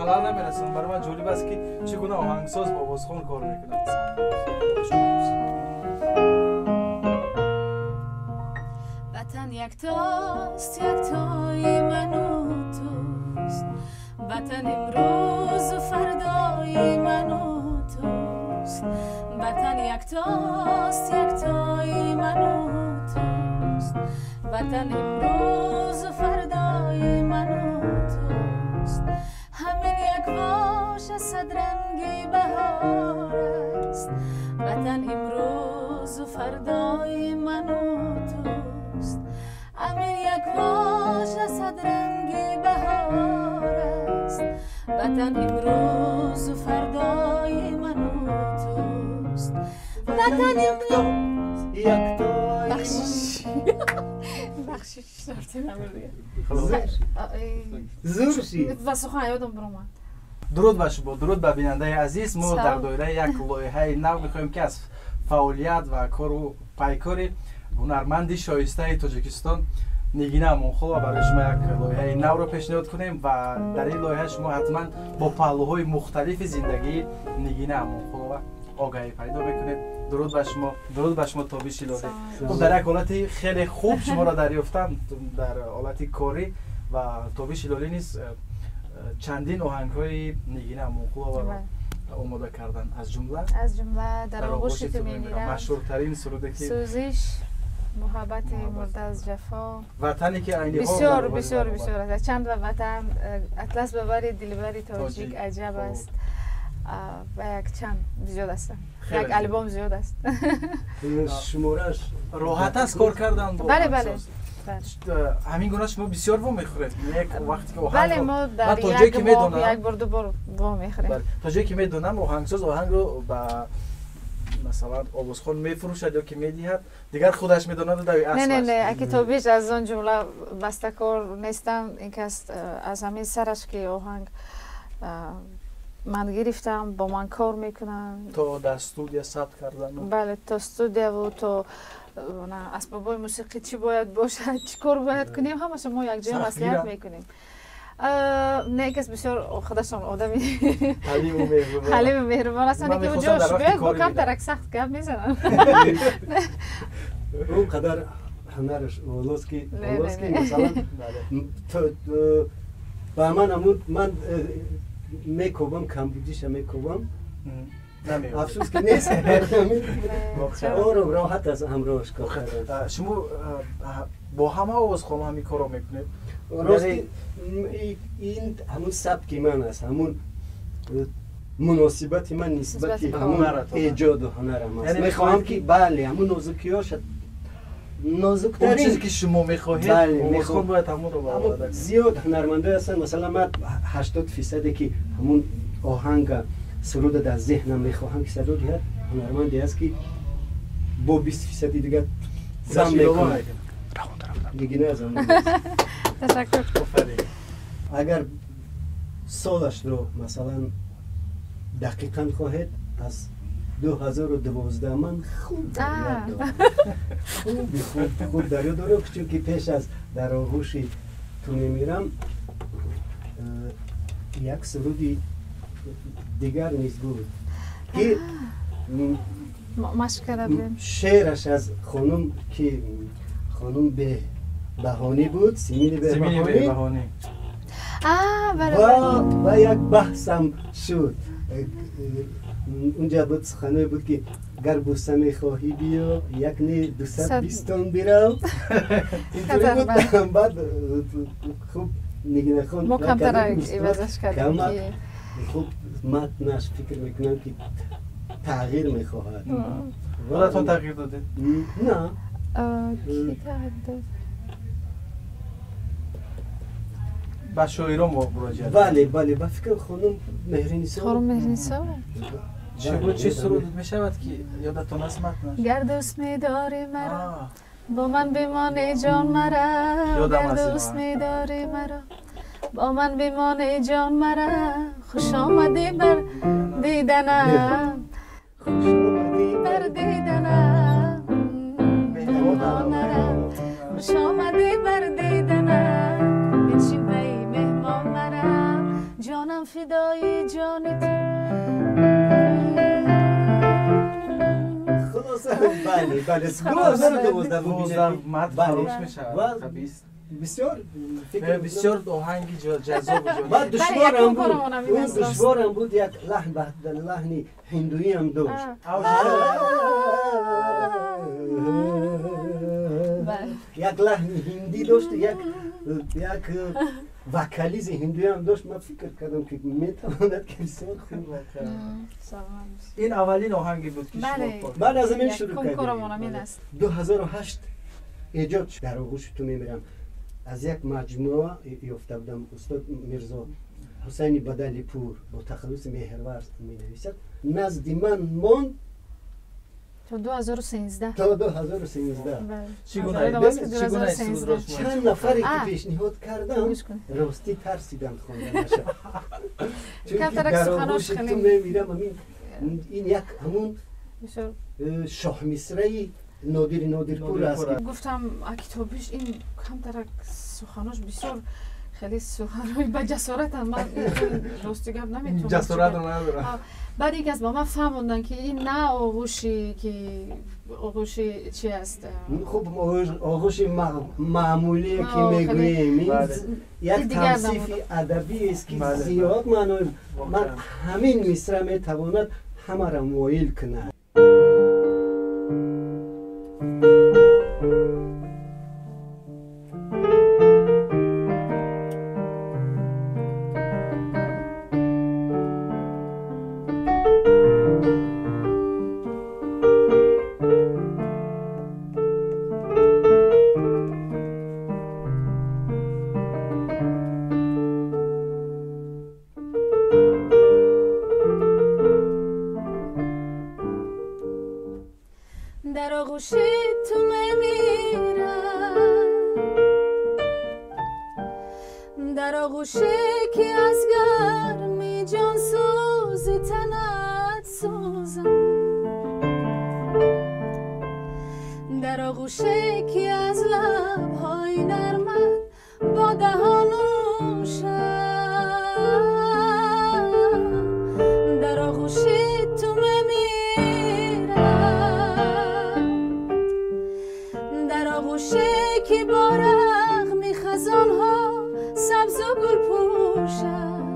халал намерасонам. Барои ман ҷолиб аст, ки чӣ гуна оҳангсоз бо овозхон кор мекунад. Ватан яктост, яктои ману туст. Ватан имрӯзу фардои ману туст. Ватан яктост, яктои ману туст. Ватан имрӯзу фардои ману туст. Ҳамин як воша садранги баҳор аст. Ватан имрӯзу фардои ману туст. Ҳамин як воша садранги баҳор аст. Ватан имрӯзу фардои ману туст. Ватан имрӯз яктои Бахшиш, зур шид. Ва сухан ёдам биромад. Дуруд ба шумо, дуруд ба бинандаи азиз. Мо дар доираи як лоиҳаи нав мехоҳем, ки аз фаъолият ва кору пайкори ҳунарманди шоистаи Тоҷикистон Нигина Амонқулова барои шумо як лоиҳаи навро пешниҳод кунем ва дар ин лоиҳа шумо ҳатман бо паҳлӯҳои мухталифи зиндагии Нигина Амонқулова огаҳӣ пайдо мекунед. Дуруд ба шумо, дуруд ба шумо, Тобиш Ҳилолӣ. Хуб, дар як ҳолати хеле хуб шуморо дарёфтам, дар ҳолати корӣ, ва Тобиш Ҳилолӣ низ чандин оҳангҳои Нигина Амонқуловаро омода кардан, аз ҷумла аз ҷумла «Дар оғӯши ту мемирам», машҳуртарин суруде ки «Сӯзиш», «Муҳаббати мурда аз ҷафо», «Ватане ки айни ҳол». Бисёр, бисёр, бисёр аст. Чанд ва «Ватан», «Атлас ба бари дилбари тоҷик аҷаб аст» ва як чанд зиёд ҳастанд, як албом зиёд аст. Шумораш роҳат аст кор кардан бо Бале, бале. Ҳамин гуна шумо бисёр вомехӯред як вақте ки оҳанг Бале, мо дар то ҷое як ки моҳ медонам як бор, ду бор вомехӯрем. То ҷое ки медонам, оҳангсоз оҳангро ба масалан овозхон мефурӯшад ё ки медиҳад, дигар худаш медонаду дави Не, не, асбаш. Не, аки Тобиш аз он ҷумла бастакор нестам. Ин кас аз ҳамин сараш ки оҳанг ман гирифтам, бо ман кор мекунам. То дар студия сабт кардану Бале, то студияву то асбобҳои мусиқӣ чӣ бояд бошад, чӣ кор бояд кунем, ҳамаша мо якҷоя маслиҳат Сахтгирам. мекунем. Не, кас бисёр худашон одами ҳалиму меҳрубон. ҳалиму меҳрубон ҳастанд, Ман ки мехостам ҷош дар вақти биёяд, бо кори камтарак сахт гап мезанам. Он қадар ҳунараш волост, ки Не, волост, не, ки не. масалан Бале. ба ман ҳамун ман мекобам, камбудиша мекобам. Намеёбед. Афсӯс, ки нест. Воқеан. Ором, роҳат аст ҳамроҳаш кор кардан. Шумо бо ҳама овозхонҳо ҳамин корро мекунед? Рости, ин ҳамун сабки ман аст, ҳамун муносибати ман нисбати Нисбати ҳамун ҳунаратон. Эҷоду ҳунарам аст. Яъне мехоҳам мехоҳед ки, бале, ҳамун нозукиёша, Он нозуктарин чизе ки шумо мехоҳед, Бале, овозхон мехоҳам. бояд ҳамонро Аммо бароварда кунад. Зиёд ҳунармандое ҳастанд, масалан ман 80 фисаде ки ҳамун оҳанга, суруда дар зеҳнам мехоҳам ки садо диҳад, ҳунарманде аст, ки бо 20 фисади дигар зам Худаш илова мекунад. мекунад. Нигина аз он. Ташаккур. Офарин. Агар солашро масалан дақиқан хоҳед, аз 2012 ман хуб дар ёд дорам, хуби хуб, хуб дар ёд дорам, чунки пеш аз «Дар оғӯши ту мемирам» як суруди дигар низ буд, ки Машқ карда будем. Шеъраш аз хонум, ки хонум Беҳбаҳонӣ буд, Симини Симини Беҳбаҳонӣ. Беҳбаҳонӣ. Бале. Ва Бале. ва як баҳсам шуд. Унҷа буд, суханое буд, ки гар буса мехоҳӣ, биё, як не дусад бистон бирав. Интури Хатар, буд. бале. Баъд хуб Нигинахон Мо камтарак ивазаш кардем. Камак. Ки хуб матнаш, фикр мекунам, ки тағйир мехоҳад. Худатон тағйир додед? На. Ки тағйир дод? Ба шоирон муроҷиат. Бале, ба фикрам, хонум Меҳринисо. Хонум Меҳринисо. Чӣ буд, чӣ суруд мешавад, ки ёдатон аст матнаш? Гар дӯст медорӣ маро, бо ман бимон, эй ҷон, мара. Ёдам Гар аст ин дӯст оҳанг. медорӣ маро, бо ман бимон, эй ҷон, мара. Хуш омадӣ бар диданам, Хуш омадӣ бар диданам, меҳмон мара. Хуш омадӣ бар диданам, биншин пай меҳмон мара. Ҷонам фидо. Бале, бале, 2012 мат фаромӯш мешавад. Бисёр фикр, бисёр оҳанги ҷаззоб. Баъд душворам буд, он душворам буд, як лаҳн, лаҳни ҳиндуиам дошт. Як лаҳни ҳиндӣ дошт, як вокализи ҳиндуиам дошт. Ман фикр кардам, ки метавонад ки бисёр хуб. Ин аввалин оҳанге буд, ки шумо баъд аз ҳамин шурӯъ кардем. 2008 эҷод шуд «Дар оғӯши ту мемирам». Аз як маҷмӯа ёфта будам. Устод Мирзо Ҳусайни Бадалипур бо тахаллуси Меҳрварз менависад. Назди ман монд то 2013. То 2013. Чанд нафаре ки пешниҳод кардам, ростӣ тарсиданд хонданаша, чунки «Дар оғӯши ту мемирам» ҳамин ин як ҳамун шоҳмисраи Нодири Нодирпур аст. Гуфтам, китобиш ин камтарак суханош бисёр хеле суханои ба ҷасоратанд, ман рости гап наметавонам. Ҷасоратро надорам. Баъд ин кас ба ман фаҳмонданд, ки ин на оғӯши ки оғӯши чи аст. Хуб, оғӯши маъмулие ки мегӯем, ин як тавсифи адабиест, ки зиёд маънои ман ҳамин мисра метавонад ҳамаро моил кунад. Дар оғӯши ту мемирам, дар оғӯше ки аз гарми ҷонсӯзи танат сӯзам, дар оғӯше ки аз лабҳои нармат бо даҳон нӯшам, дар оғӯши ту мемирам, дар оғӯше ки бо рағми хазонҳо сабзу гул пӯшад,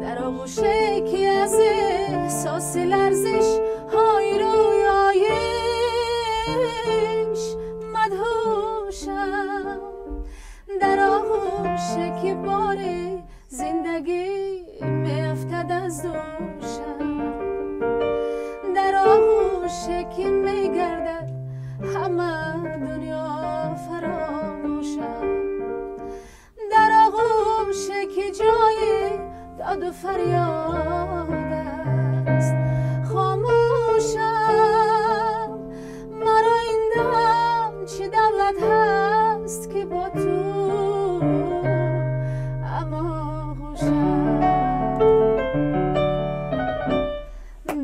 дар оғӯше ки аз эҳсоси ларзиш ҳои рӯёиш мадҳушам, дар оғӯше ки бори зиндагӣ меафтад аз дӯшам, дар оғӯше ки мегардад ҳама дунё фаромӯшам, дар оғӯше ки ҷои доду фарёд аст хомӯшам. Маро ин дам чӣ давлат ҳаст, ки бо ту ҳамоғӯшам,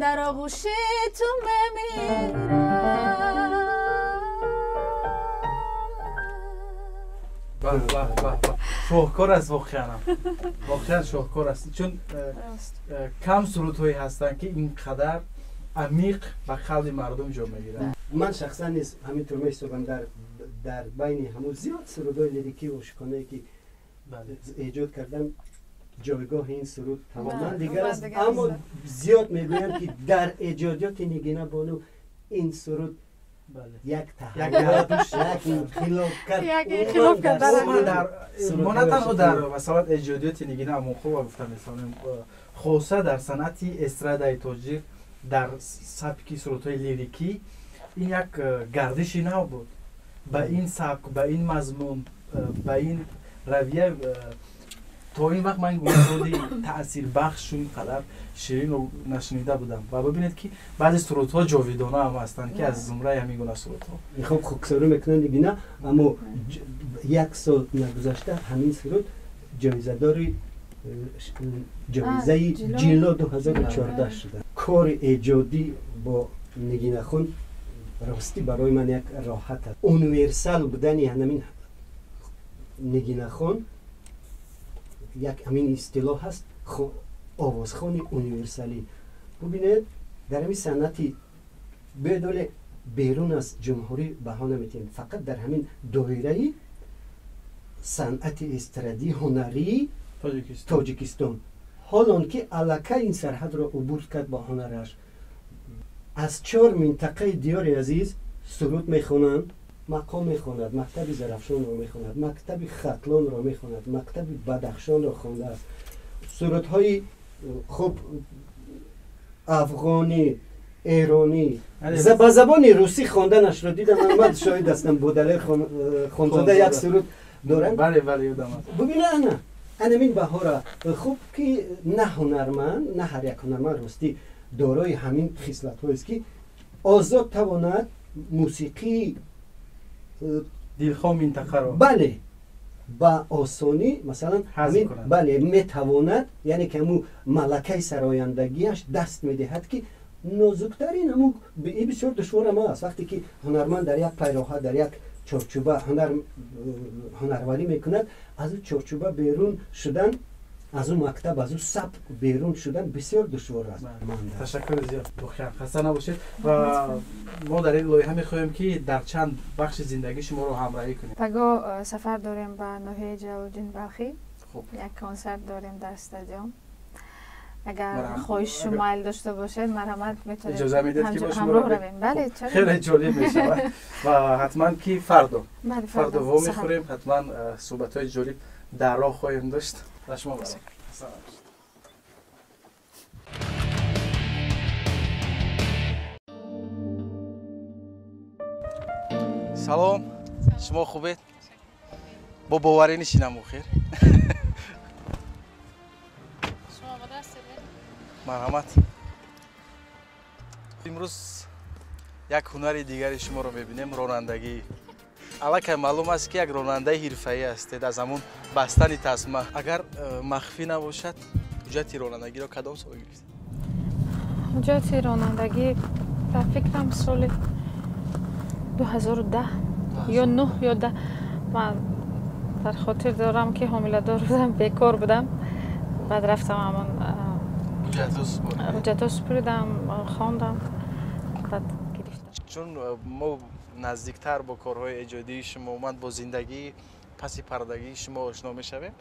дар оғӯши ту мемирам. Шоҳкор аст, воқеанам, воқеан шоҳкор аст, чун кам сурудҳое ҳастанд, ки ин қадар амиқ ба қалби мардум ҷо мегиранд. Ман шахсан низ ҳаминтур меҳисобам. Дар байни ҳамун зиёд сурудҳои лирикию ошиқонае, ки эҷод кардам, ҷойгоҳи ин суруд тамоман дигар аст. Аммо зиёд мегӯянд, ки дар эҷодиёти Нигина бону ин суруд як таҳаввул, як инқилоб кард. Мо на танҳо дар масалан эҷодиёти Нигина Амонқулова гуфта метавонем, хоса дар санъати эстрадаи тоҷик, дар сабки сурудҳои лирикӣ ин як гардиши нав буд. Ба ин сабк, ба ин мазмун, ба ин равия то ин вақт ман суруди таъсирбахшу ин қадар ширинро нашунида будам. Ва бибинед, ки баъзе сурудҳо ҷовидона ҳам ҳастанд, ки аз зумраи ҳамин гуна сурудҳо. Хуб, хоксорӣ мекунанд Нигина, аммо як сол нагузашта ҳамин суруд ҷоизадори ҷоизаи Ҷилло 2014 шуда. Кори эҷодӣ бо Нигинахон ростӣ барои ман як роҳат аст. Универсал будани ҳамин Нигинахон, як ҳамин истилоҳ ҳаст, овозхони универсалӣ. Бубинед, Дар ҳамин санъати бедоле берун аз ҷумҳурӣ баҳо наметиҳем, фақат дар ҳамин доираи санъати эстрадии ҳунарии Тоҷикистон. Ҳолон ки аллакай ин сарҳадро убур кард бо ҳунараш. Аз 4 минтақаи диёри азиз суруд мехонанд, мақом мехонад, мактаби Зарафшонро мехонад, мактаби Хатлонро мехонад, мактаби Бадахшонро хондааст. Сурудҳои хуб афғонӣ, эронӣ ба забони русӣ хонданашро дидам. Ман шоҳид ҳастам, Бодалер Хонзода як суруд доранд. Бубина, ана анамин баҳора хуб ки на ҳунарманд, на ҳар як ҳунарманд ростӣ дорои ҳамин хислатҳоест ки озод тавонад мусиқии дилхоҳ минтақаро, бале, ба осонӣ масалан ҳамин, бале, метавонад, яъне ки ҳамун малакаи сарояндагиаш даст медиҳад ки нозуктарин ҳамун ин бисёр душворам аст. Вақте ки ҳунарманд дар як пайроҳа, дар як чорчӯба ҳунарварӣ мекунад, аз ӯ чорчӯба берун шудан, аз ӯ мактаб, аз ӯ сабк берун шудан бисёр душвор аст. Ташаккури зиёд, воқеан хаста набошед. Ва мо дар ин лоиҳа мехоҳем ки дар чанд бахши зиндагӣ шуморо ҳамроҳӣ кунем. Пагоҳ сафар дорем ба ноҳияи Ҷалолиддин Балхӣ, як консерт дорем дар стадион. Агар хоҳишу майл дошта бошед, марҳамат, метавонед иҷоза медиҳед ки бо шумо ҳамроҳ равем. Бале, хеле ҷолиб мешавад. Ва ҳатман ки фардо во мехӯрем, ҳатман суҳбатҳои ҷолиб дар роҳ хоҳем дошт. Ба шумо барам. Салом, шумо хубед? Бо боварӣ нишинам охир. Марҳамат. Имрӯз як ҳунари дигари шуморо мебинем, ронандагӣ. Аллакай маълум аст ки як ронандаи ҳирфаӣ ҳастед, аз ҳамун бастани тасма. Агар махфӣ набошад, ҳуҷҷати ронандагиро кадом сол гирифтед? Ҳуҷҷати ронандагӣ ба фикрам соли 2010 ё 9 ё 10. Ман дар хотир дорам ки ҳомиладор будам, бекор будам. Баъд рафтам ҳамон ҳуҷҷатҳо супуридам, хондам, баъд гирифтам. Чун мо наздиктар бо корҳои эҷодии шумо, умуман бо зиндагии паси пардагии шумо ошно мешавем,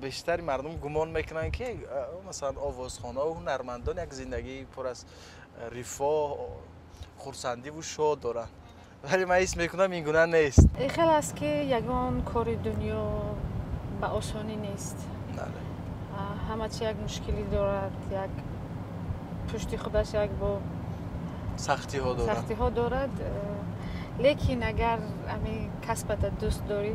бештари мардум гумон мекунанд ки масалан овозхонаву ҳунармандон як зиндагии пур аз рифоҳ, хурсандиву шод доранд, вале ман ҳис мекунам ин гуна нест. Хел аст ки ягон кори дунё ба осонӣ нест. Ҳама чи як мушкилӣ дорад, як пушти худаш як бо сахтиҳо дорад. Лекин агар ҳамин касбата дӯст дорӣ,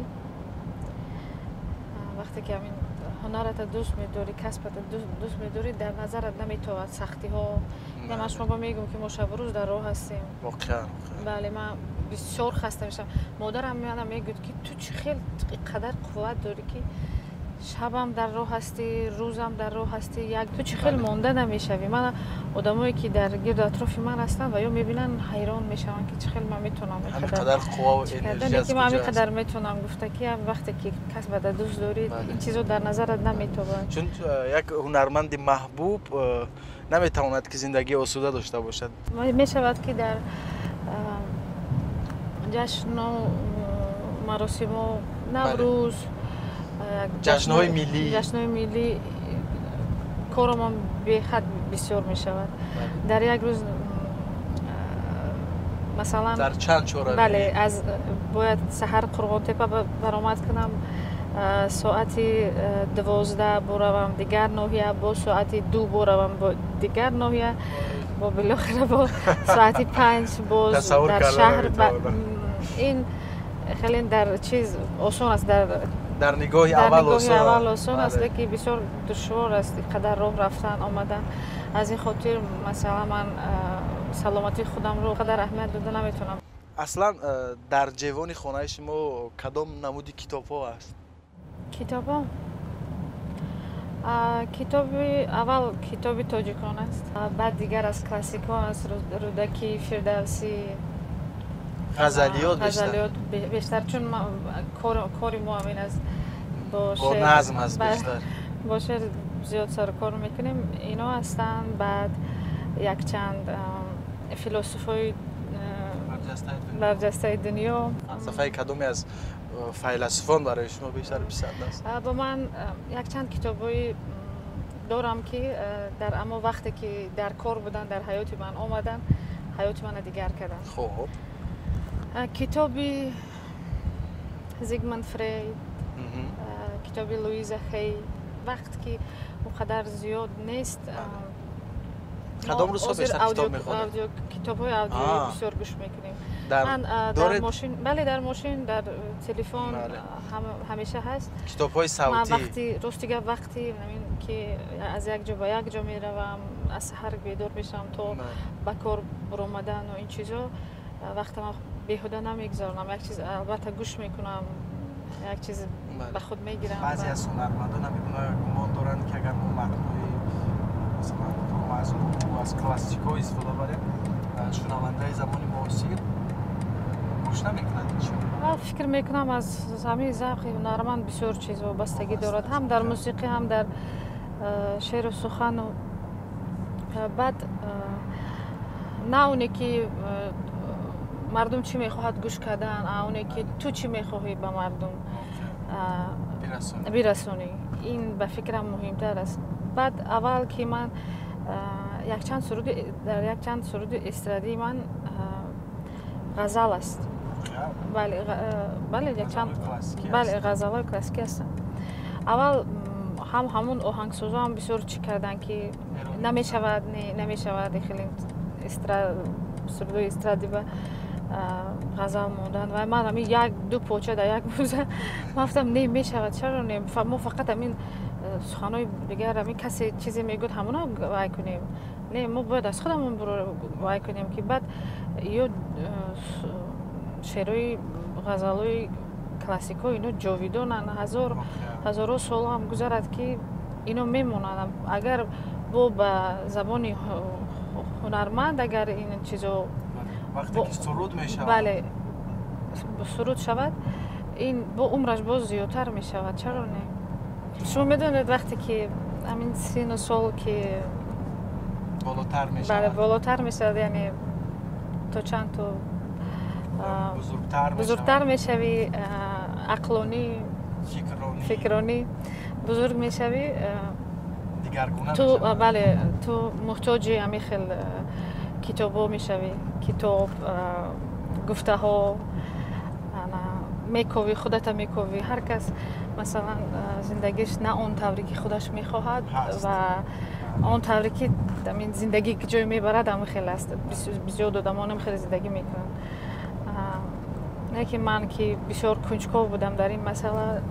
вақте ки ҳамин ҳунарата дӯст медорӣ, касбата дӯст медорӣ, дар назарат наметовад сахтиҳо. Ман шумо мегӯм ки мо шабу рӯз дар роҳ ҳастем. Воқеан. Бале, ман бисёр хаста мешавам. Модарам меана мегӯяд ки ту чӣ хел қадар қувват дорӣ ки шабам дар роҳ ҳастӣ, рӯзам дар роҳ ҳастӣ, як ту чӣ хел монда намешавӣ. Ман одамое ки дар гирду атрофи ман ҳастанд ва ё мебинанд, ҳайрон мешаванд ки чӣ хел ман метавонам ҳамин қувваву энергия ки ман ҳамин қадар метавонам. Гуфта ки вақте ки касбата дӯст дорӣ, ин чизо дар назарат наметобад. Чун як ҳунарманди маҳбуб наметавонад ки зиндагии осуда дошта бошад. Мешавад ки дар ҷашну маросимо, Наврӯз, ҷашнҳои миллӣ, ҷашнҳои миллӣ коромон беҳад бисёр мешавад. Дар як рӯз масалан дар чанд чора, бале, аз бояд саҳар Қурғонтепа баромад кунам, соати 12 буравам дигар ноҳия, бо соати 2 буравам бо дигар ноҳия, бо билохира бо соати 5 боз дар шаҳр. Ин хеле дар чиз осон аст, дар нигоҳи аввал осон аст, лекин бисёр душвор аст қадар роҳ рафтан омадан. Аз ин хотир масалан ман саломатии худамро қадар аҳамият дода наметавонам. Аслан дар ҷевони хонаи шумо кадом намуди китобҳо аст? Китобҳо? Китоби аввал китоби тоҷикон аст, баъд дигар аз классикон аст, Рӯдакӣ, Фирдавсӣ, ғазалиёт бештар, чун кори мо ҳамин аст, бо назм аст бештар, бо шеър зиёд сарукор мекунем. Ино ҳастанд. Баъд якчанд философҳои барҷастаи дунё. Фалсафаи кадоме аз файласуфон барои шумо бештар писанд аст? Ба ман якчанд китобҳои дорам, ки дар амо вақте ки дар кор буданд, дар ҳаёти ман омаданд, ҳаёти мана дигар карданд. Хуб. Китоби Зигмунд Фрейд, китоби Луиза Хей. Вақт ки он қадар зиёд нест. Кадом рӯзҳо бештар китоб мехонед? Китобҳои аудиоӣ бисёр гӯш мекунем. Ман дар мошин, бале, дар мошин, дар телефон ҳамеша ҳаст. Китобҳои савтӣ. Ман вақти, рости гап, вақти ки аз як ҷо ба як ҷо меравам, аз саҳар бедор мешавам то ба кор баромадану ин чизо, вақтама беҳуда намегузаронам. Як чиз албатта гӯш мекунам, як чиз ба худ мегирам. Баъзе аз ҳунармандон ҳам гумон доранд, ки агар мо матнҳои масалан пурмазмун аз классикҳо истифода барем, шунавандаи замони муосир гӯш намекунад ин чизро. Ман фикр мекунам, аз ҳамин завқи ҳунарманд бисёр чиз вобастагӣ дорад, ҳам дар мусиқӣ, ҳам дар шеъру сухану. Баъд на оне ки мардум чӣ мехоҳад гӯш кардан, а оне ки ту чӣ мехоҳӣ ба мардум бирасонӣ, ин ба фикрам муҳимтар аст. Баъд аввал ки ман якчанд суруди, дар якчанд суруди эстрадии ман ғазал аст. Бале, бале, якчанд, бале, ғазалҳои классикӣ ҳастанд. Аввал ҳам ҳамун оҳангсозо ҳам бисёр чӣ карданд, ки намешавад, не, намешавад хеле сурудҳои эстрадӣ ба ғазал мондан. Ва ман ҳамин як ду поча дар як рӯза ман гуфтам, не, мешавад, чаро не? Мо фақат ҳамин суханҳои дигар, ҳамин касе чизе мегӯяд, ҳамона вай кунем? Не, мо бояд аз худамон вай кунем, ки баъд ё шеърҳои ғазалҳои классикҳо ино ҷовидонанд, ҳазорҳо сол ҳам гузарад, ки ино мемонанд. Агар бо ба забони ҳунарманд агар ин чизо вақте ки суруд мешавад, бале, суруд шавад, ин бо умраш боз зиёдтар мешавад. Чаро не? Шумо медонед, вақте ки ҳамин сину сол ки болотар мешавад, бале, болотар мешавад, яъне то чанд ту бузургтар мешавӣ, ақлонӣ, фикронӣ бузург мешавӣ, ту, бале, ту муҳтоҷи ҳамин хел китобҳо мешавӣ. Китоб, гуфтаҳо мековӣ, худата мековӣ. Ҳар кас, масалан, зиндагиш на он тавре ки худаш мехоҳад ва он тавре ки ҳамин зиндагӣ ҷой мебарад, ҳамин хел аст. Зиёд одамон ҳам хеле зиндагӣ мекунанд. Не ки ман ки бисёр кунҷков будам дар ин масъала,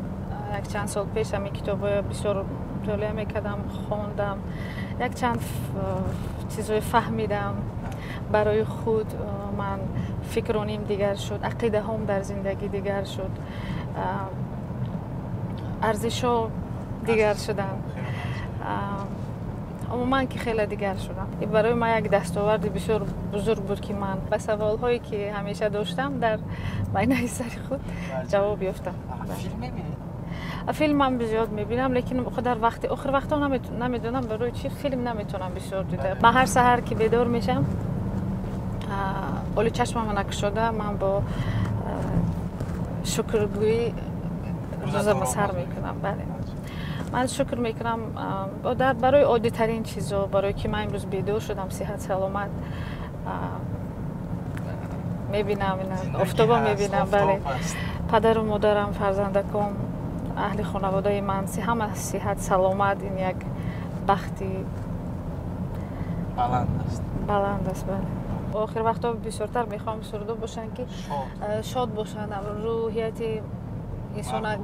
якчанд сол пеш ҳамин китобҳоя бисёр мутолиа мекардам, хондам, якчанд чизҳое фаҳмидам барои худ. Ман фикроним дигар шуд, ақидаҳом дар зиндагӣ дигар шуд, арзишҳо дигар шуданд, умуман ки хеле дигар шудам. Барои ман як дастоварди бисёр бузург буд, ки ман ба саволҳое ки ҳамеша доштам дар байнаи сари худ, ҷавоб ёфтам. Филм мебинед? Филмам зиёд мебинам, лекин дар вақти охир вақтҳо намедонам барои чӣ филм наметавонам бисёр дида. Ман ҳар саҳар ки бедор мешам, оли чашмама накушода, ман бо шукргӯӣ рӯзама сар мекунам. Бале, ман шукр мекунам барои оддитарин чизо, барое ки ман имрӯз бедор шудам, сиҳат саломат мебинам, офтоба мебинам, бале, падару модарам, фарзандаком, аҳли хонаводаи ман ҳама сиҳат саломат. Ин як бахти баланд аст, бале. Охир вақтҳо бисёртар мехоҳам сурудо бошанд, ки шод бошанд, рӯҳияти инсона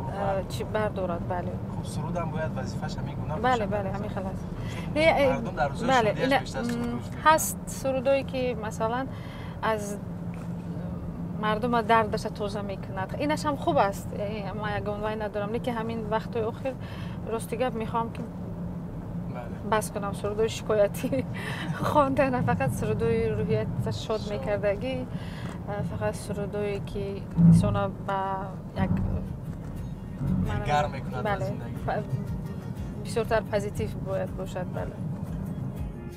чӣ бардорад, бале. Хуб, сурудам бояд вазифааш ҳамин гуна. Бале, бале, ҳамин хел аст. Бале, ҳаст сурудое ки, масалан, аз мардума дардаша тоза мекунад, инаш ҳам хуб аст, ман ягон вай надорам. Лекин ҳамин вақтҳои охир, рости гап, мехоҳам ки бас кунам сурудои шикоятӣ хондана, фақат сурудои рӯҳията шод мекардагӣ, фақат сурудое ки инсона ба як дилгарм мекунад. Бале, бисёртар позитив бояд бошад, бале.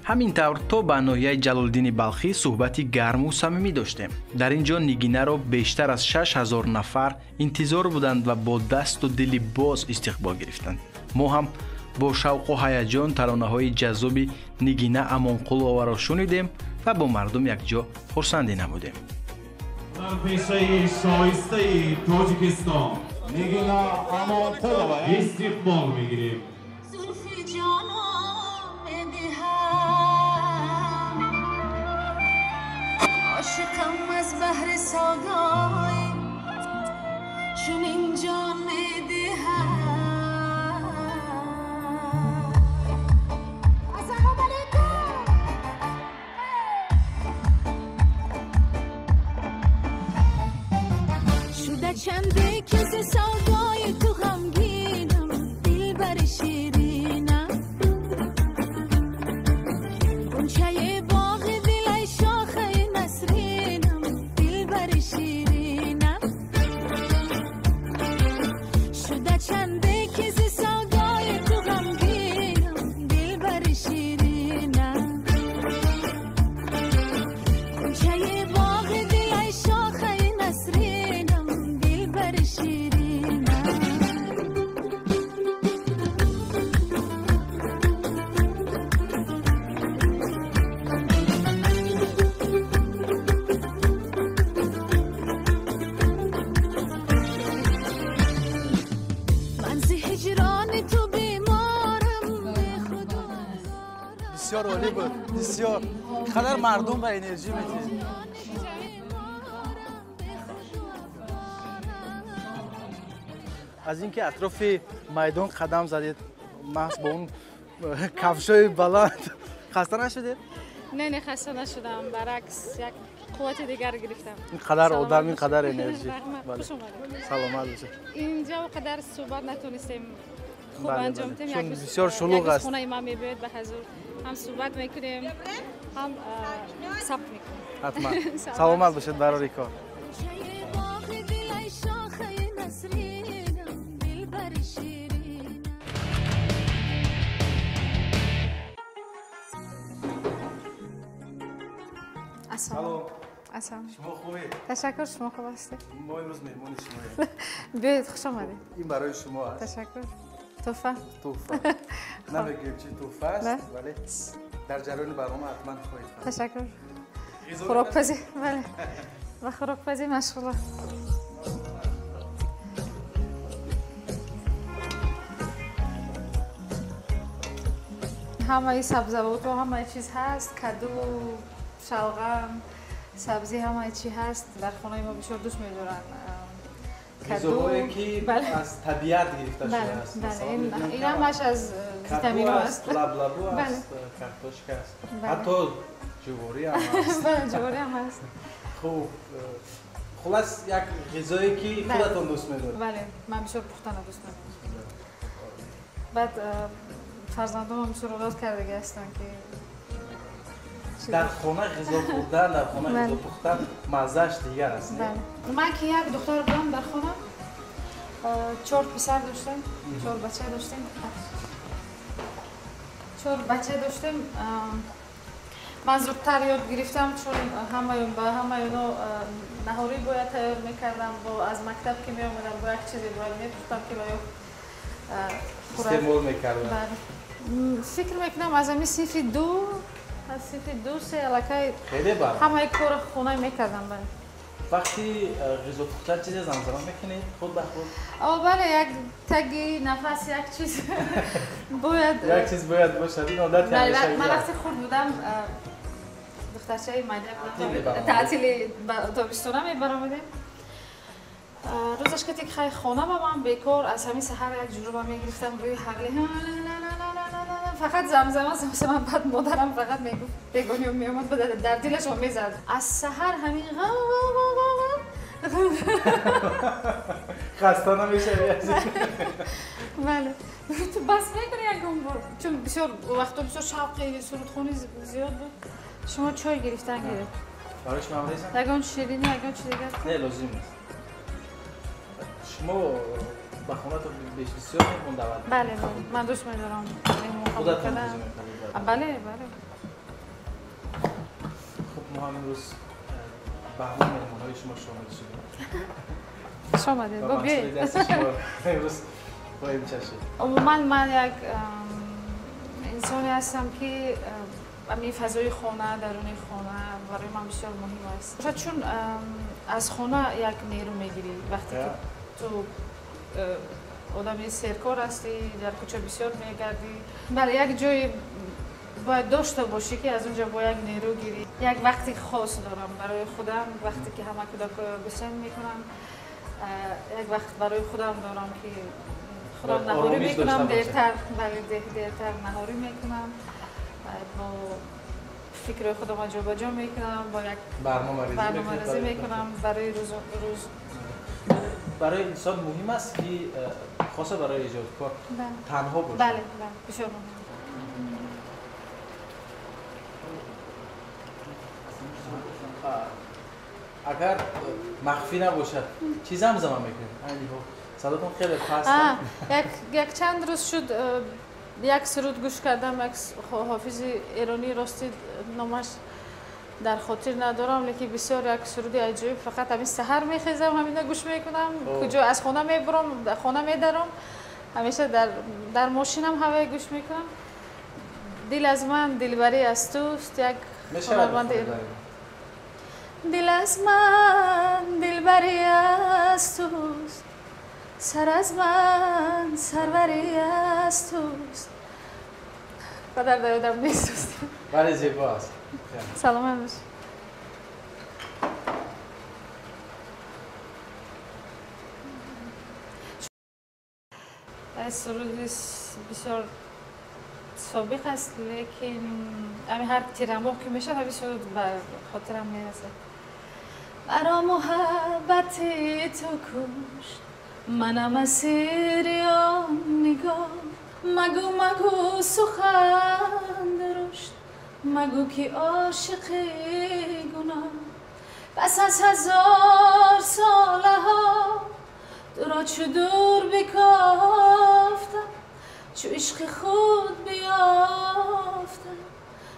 Ҳамин тавр то ба ноҳияи Ҷалолиддини Балхӣ суҳбати гарму самимӣ доштем. Дар ин ҷо Нигинаро бештар аз 6000 нафар интизор буданд ва бо дасту дили боз истиқбол гирифтанд. Мо ҳам бо шавқу ҳаяҷон таронаҳои ҷаззоби Нигина Амонқуловаро шунидем ва бо мардум якҷо хурсандӣ намудем. Пешаи шоистаи Тоҷикистон Нигина Амонқулова истиқбол мегирем. عاشقم از بهر سودای چنین جان می‌دهم. السلام علیکم. شده چنده کس سودای تو غمگینم، دلبر شیرینم، غنچه باغ دل شاخه نسرینم، دلبر شیرینم. شده چنده کس سودای تو غمگینم، دلبر شیرینم، غنچه باغ دل شاخه نسرینم، دلبر شیرینم. بسیار عالی بود، بسیار. قدر مردم و انرژی میدید. از اینکه اطراف میدان قدم زدید، محض با اون کفشای بلند، خسته نشدید؟ نه نه خسته نشدم، برعکس یک قوت دیگر گرفتم. این قدر آدم، این قدر انرژی. خوش اومدید. سلامت باشید. اینجا قدر صحبت نتونستیم خوب انجام بدیم، چون بسیار شلوغ است. خونه ما میباید به حضور هم صحبت میکنیم هم ثبت میکنیم. حتما. سلامت باشید برای کار. سلام. سلام. شما خوبید؟ تشکر، شما خوب هستید؟ ما امروز مهمان شما. بیاید، خوش آمدید. این برای شما است. تشکر. تحفه. تحفه. نمیگیم چی تحفه است، ولی در جریان برنامه حتما خواهید فهمید. تشکر. خوراکپزی، بله. و خوراکپزی مشغوله. همه سبزیجات و همه چیز هست، کدو، شلغم، سبزی همه چی هست. در خانه ما بسیار دوست می‌دارن. غذاهایی که از طبیعت گرفته شده است. بله، این همش از ویتامین است. لبلبو است، کارتوشک است، حتی جواری هم است. بله، جواری هم هست. خوب، خلاص یک غذایی که خودتون دوست می‌دارید. بله، من بسیار پختن دوست می‌دارم. بعد فرزندام هم بسیار عادت کرده هستند که در خانه غذا خوردن، در خانه غذا پختن مزهش دیگر است. بله. من که یک دختر بودم در خانه، 4 پسر داشتم، 4 بچه داشتیم. 4 بچه داشتیم. من زودتر یاد گرفتم چون همه اونا نهاری باید تیار میکردم و از مکتب که می آمدم با یک چیزی باید میپختم که باید استعمال میکردم. بله. فکر میکنم از همین صنف 2 از صنف 2 3 علاقه همه کار خونه میکردم. بله. وقتی غذا پختن چیزی زمزمه میکنید خود به خود؟ آه بله، یک تگی نفس یک چیز باید، یک چیز باید باشد. این عادت همیشه. من وقتی خرد بودم دخترچه مایده تعطیل تابستانه میبرآمدیم. روزش که تک خیلی خانه با من بیکار از همین سحر یک جوربه میگرفتم روی حقلی فقط زمزمه زمزمه. بعد مادرم فقط میگفت بگونی و میامد در دلش میزد از سحر همین غم غم غم خسته نمیشه. بله تو بس میکنی یک بار، چون بسیار وقتا بسیار شوقی سرودخونی زیاد بود. شما چای گرفتن گرفت برای شما هم یگان شیرینی یگان چیز دیگر؟ نه لازم نیست. شما به خانه تو بسیار مهمون دعوت؟ بله بله، من دوست می‌دارم مهمون قبول کردم. بله بله. мо ҳам имрӯз ба ҳамон меҳмонҳои шумо шомил шудем. Хуш омадед. Бо биёед. Имрӯз хоҳем чашид. Умуман ман як инсоне ҳастам ки ҳамин фазои хона, даруни хона барои ман бисёр муҳим аст. Шояд чун аз хона як нерӯ мегирӣ вақте ки ту одами серкор ҳастӣ, дар кӯча бисёр мегардӣ. Бале, як ҷое бояд дошта бошӣ ки аз он ҷо бо як нерӯ гирӣ. Як вақти хос дорам барои худам, вақте ки ҳама кӯдакҳо гусен мекунам, як вақт барои худам дорам ки худам наҳорӣ мекунам, дертар, бале, дертар наҳорӣ мекунам, бо фикрҳои худам ҷобаҷо мекунам, бо як барномарезӣ мекунам барои рӯз. Барои инсон муҳим аст ки хоса барои эҷодкор танҳо бошад. Бале, бале, бисёр муҳим. Агар махфӣ набошад, чӣ замзама мекунед? Айни ҳол садотон хеле паст. Як чанд рӯз шуд як суруд гӯш кардам, як ҳофизи эронӣ, рости номаш дар хотир надорам, лекин бисёр як суруди аҷоиб. Фақат ҳамин саҳар мехезам, ҳамина гӯш мекунам, куҷо аз хона мебурам, хона медарам, ҳамеша дар мошинам ҳавае гӯш мекунам. Дил аз ман, дилбарӣ аз туст, як ҳунарманди эронӣ. Дил аз ман, дилбарӣ аз туст, сар аз ман, сарварӣ аз туст. Падар дар ёдам нест. Бале, зебо аст. Саломат бош. Суруди бисёр собиқ аст, лекин ҳамин ҳар тирамоҳ ки мешавад, ҳамин суруд ба хотирам мерасад. Маро муҳаббати ту кушт, манам асири он нигоҳ. Магӯ, магӯ сухан дурушт, магӯ ки ошиқи гуноҳ. Пас аз ҳазор солаҳо туро чу дур бикофтам, чу ишқи худ биёфтам,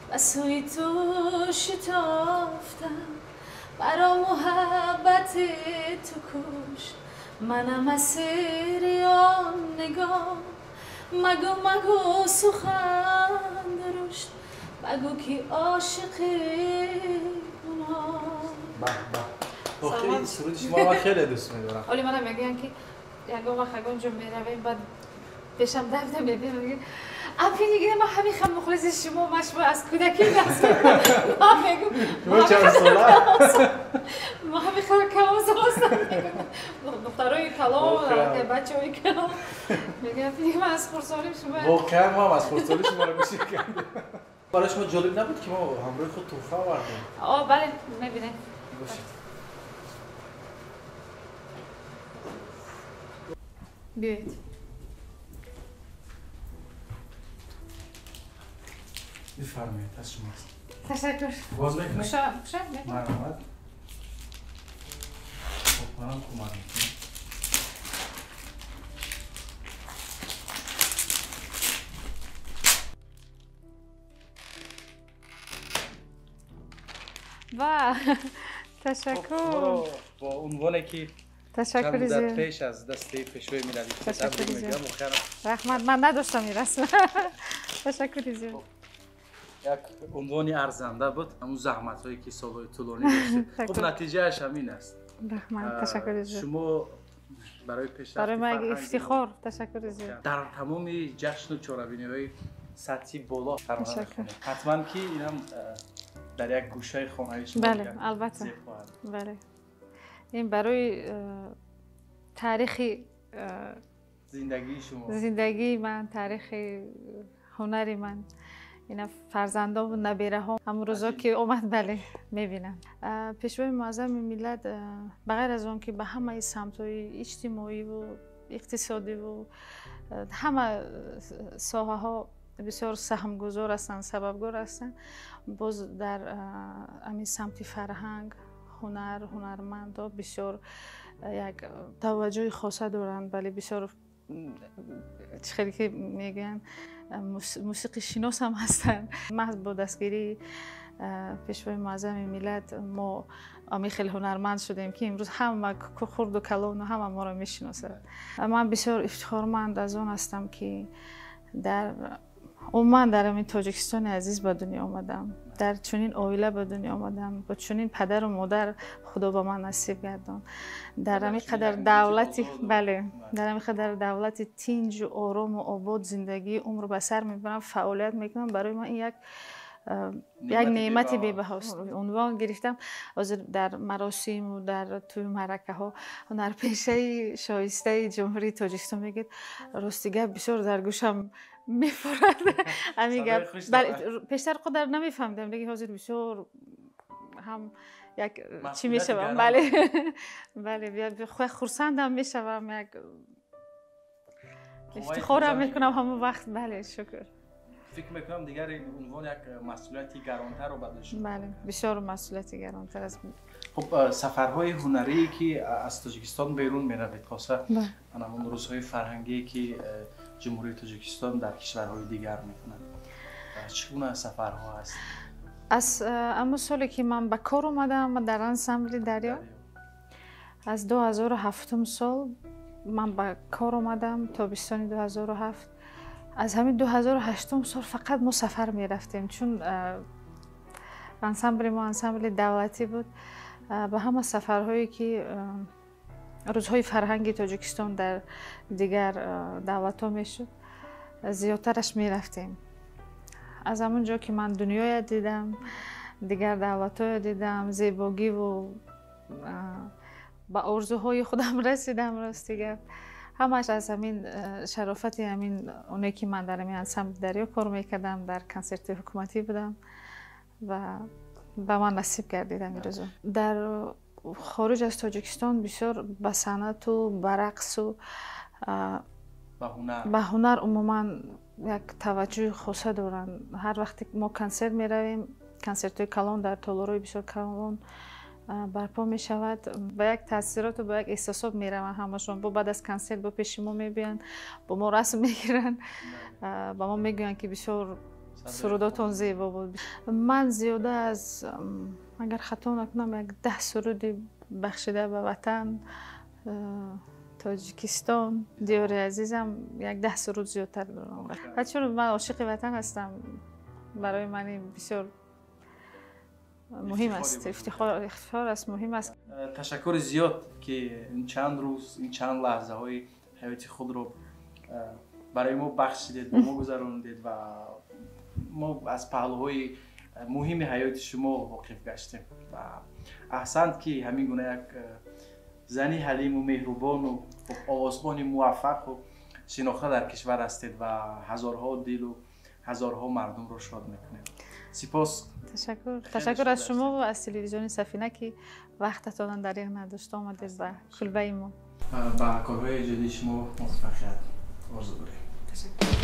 ба сӯи ту шитофтам. Маро муҳаббати ту кушт, манам асири он нигоҳ. Магӯ, магӯ сухан дурушт, магӯ ки ошиқи гуноҳ. Баҳ баҳ, охири суруди шумо ман хеле дӯст медорам. Оли мана мегӯянд ки ягон вақт ягон ҷо меравем, баъд пешам давда мебинам, мегӯям апи нигина, ман ҳамин хел мухлиси шумо, ман шумо аз кӯдакӣ даст ман мегӯм, ман ҳамин хел калонсол ҳастам, духтарои калон, бачаҳои калон мегӯям апи нигина, ман аз хурдсолим шумо. Воқеан мо ҳам аз хурдсолӣ шуморо гӯш кардем. Барои шумо ҷолиб набуд ки мо ҳамроҳи худ тӯҳфа овардем? О, бале, мебинем. Биёед. Бифармоед, аз шумост. Ташаккур. Боз мекунед? Кушод мекунем. Марҳамат. Хоб, манам кӯмак мекунам. Ва, ташаккур. Бо унвоне ки ташаккури чанд муддат зиёд. пеш аз дасти пешвои миллат Ташаккури табрик мегӯям. зиёд. Воқеан Раҳмат, ман надоштам ин расм. Ташаккури зиёд. Як унвони арзанда буд, ҳамун заҳматҳое ки солҳои тӯлонӣ доштед. Хуб, натиҷааш ҳамин аст. Раҳмат, ташаккури зиёд. Шумо барои пешрафти барои ман як фарҳанги ифтихор. Ташаккури зиёд. Дар тамоми ҷашну чорабиниҳои сатҳи боло тарона Ташаккур. мехонед. Ҳатман ки инам дар як гӯшаи хонаи шумо Бале, дигар албатта. зеб хоҳад. Бале, ин барои таърихи зиндагии шумо, зиндагии ман, таърихи ҳунари ман. Ина фарзандому набираҳо ҳамун рӯзо ки омад, бале, мебинам. Пешвои муаззами миллат ба ғайр аз он ки ба ҳамаи самтҳои иҷтимоиву иқтисодиву ҳама соҳаҳо бисёр саҳмгузор ҳастанд, сабабгор ҳастанд, боз дар ҳамин самти фарҳанг, ҳунар, ҳунармандо бисёр як таваҷҷӯҳи хоса доранд. Бале, бисёр чӣ хеле ки мегӯянд, мусиқишинос ҳам ҳастанд. Маҳз бо дастгирии пешвои муаззами миллат мо ами хеле ҳунарманд шудем, ки имрӯз ҳама хурду калону ҳама моро мешиносад. Ман бисёр ифтихорманд аз он ҳастам, ки дар умуман дар ҳамин Тоҷикистони азиз ба дунё омадам, дар чунин оила ба дунё омадам, бо чунин падару модар Худо ба ман насиб гардон, дар ҳамин қадар давлати, бале, дар ҳамин қадар давлати тинҷу орому обод зиндагии умр ба сар мебарам, фаъолият мекунам. Барои ман ин як неъмати бебаҳост. Унвон гирифтам, ҳозир дар маросиму дар тӯи маъракаҳо ҳунарпешаи шоистаи Ҷумҳурии Тоҷикистон мегӯяд. Рости гап, бисёр дар гӯшам мефурад ҳамин гап. Пештар қадар намефаҳмидам, лекин ҳозир бисёр ҳам як чӣ мешавам, бале, бале, хурсандам мешавам, як ифтихорам мекунам ҳамон вақт. Бале, шукр. Фикр мекунам, дигар унвон як масъулияти гаронтарро ба дӯш. Бале, бисёр масъулияти гаронтар аст. Хуб, сафарҳои ҳунарие, ки аз Тоҷикистон берун меравед, хоса ҳамон рӯзҳои фарҳангие, ки Ҷумҳурии Тоҷикистон дар кишварҳои дигар мекунад, чӣ гуна сафарҳо аст? Аз ҳамон соле, ки ман ба кор омадам дар ансамбли «Дарё», аз 2007 сол ман ба кор омадам, тобистони 2007, аз ҳамин 2008 сол фақат мо сафар мерафтем, чун ансамбли мо ансамбли давлатӣ буд. Ба ҳама сафарҳое, ки рӯзҳои фарҳанги Тоҷикистон дар дигар давлатҳо мешуд, зиёдтараш мерафтем. Аз ҳамон ҷо, ки ман дунёя дидам, дигар давлатҳоя дидам, зебогиву ба орзуҳои худам расидам. Рости гап, ҳамааш аз ҳамин шарофати ҳамин оне, ки ман дар ҳамин ансамбли «Дарё» кор мекардам, дар консерти ҳукуматӣ будам ва ба ман насиб гардид ҳамин рӯзо. Дар хориҷ аз Тоҷикистон бисёр ба санъату ба рақсу ба ҳунар умуман як таваҷҷӯҳи хоса доранд. Ҳар вақте мо консерт меравем, консертҳои калон дар толорҳои бисёр калон барпо мешавад, ба як таъсироту ба як эҳсосот мераванд ҳамашон. Бо баъд аз консерт бо пеши мо мебиёянд, бо мо расм мегиранд, ба мо мегӯянд, ки бисёр сурудотон зебо буд. Ман зиёда аз, агар хато накунам, як 10 суруди бахшида ба ватан, Тоҷикистон, диёри азизам, як 10 суруд зиёдтар дорам. Чун ман ошиқи ватан ҳастам, барои ман ин бисёр муҳим аст, ифтихор аст, муҳим аст. Ташаккури зиёд, ки ин чанд рӯз, ин чанд лаҳзаҳои ҳаёти худро барои мо бахшидед, бо мо гузарондед ва мо аз паҳлӯҳои муҳими ҳаёти шумо воқиф гаштем. Ва аҳсант, ки ҳамин гуна як зани ҳалиму меҳрубону овозхони муваффақу шинохта дар кишвар ҳастед ва ҳазорҳо дилу ҳазорҳо мардумро шод мекунед. Сипос. Ташаккур, ташаккур аз шумо ва аз телевизиони Сафина, ки вақтатонро дариғ надошта омадед ба кулбаи мо. Ба корҳои эҷодии шумо муваффақият орзу дорем. Ташаккур.